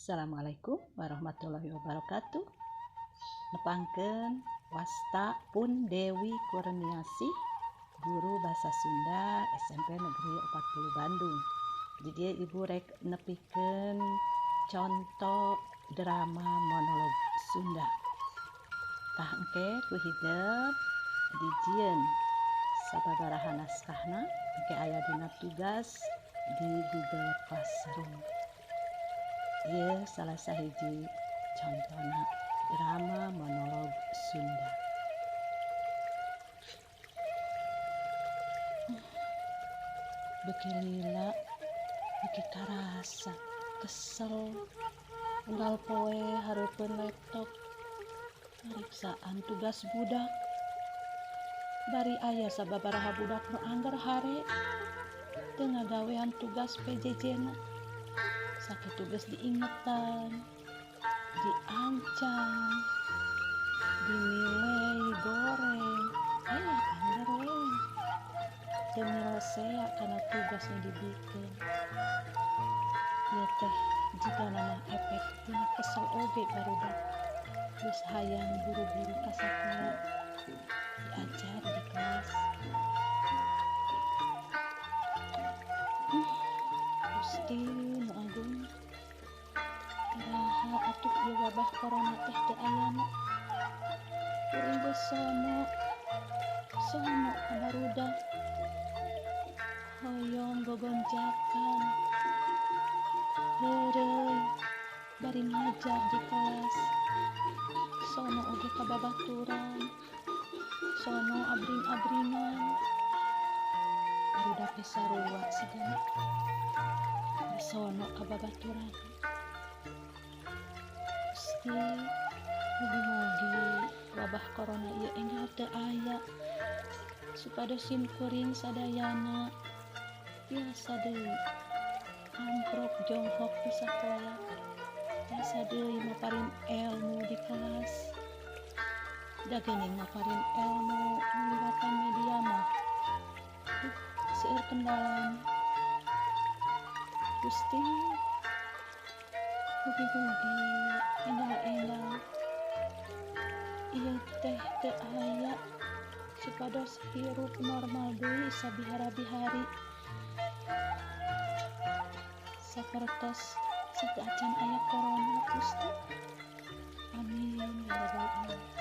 Assalamualaikum warahmatullahi wabarakatuh. Nepangkeun wasta pun Dewi Kurniasih, guru bahasa Sunda SMP Negeri 40 Bandung. Di dieu ibu rek nepikeun contoh drama monolog Sunda. Tah engke ku hidep dijieun sababaraha naskahna, engke aya dina tugas di Google Classroom. Ieu salah sahiji contona drama monolog Sunda. Beuki lila, beuki karasa, kesel, unggal poe hareupeun laptop, mariksaan tugas budak. Bari aya sababaraha budak nu angger hare, teu ngagawean tugas PJJ-na. Sakitu geus diingetan, diancam, dinilai goreng, angger we. Teu nyelesea kana tugas nu dibikeun. Ieu teh jigana mah efek tina kesel oge barudak. Geus hayang buru-buru ka sakola, diajar di kelas. Gusti nu agung, iraha atuh ieu wabah corona teh teu ayana. Kuring geus sono, sono ka barudak. Hoyong gogonjakan, heureuy bari ngajar di kelas. Sono oge ka babaturan, sono abring-abringan. Barudak teh sarua sigana. Sono ka babaturan. Gusti, mugi-mugi wabah corona ieu enggal teu aya supados sim kuring sadayana biasa deui amprok jonghok di sakola, biasa deui maparin ilmu di kelas. Da geuning maparin ilmu ngaliwatan media mah seueur kendalana. Gusti, mugi-mugi enggal-enggal ieu teh teu aya supados hirup normal deui sabihara-bihari. Sapertos sateuacan aya corona, Gusti. Amin ya rabbal alamin.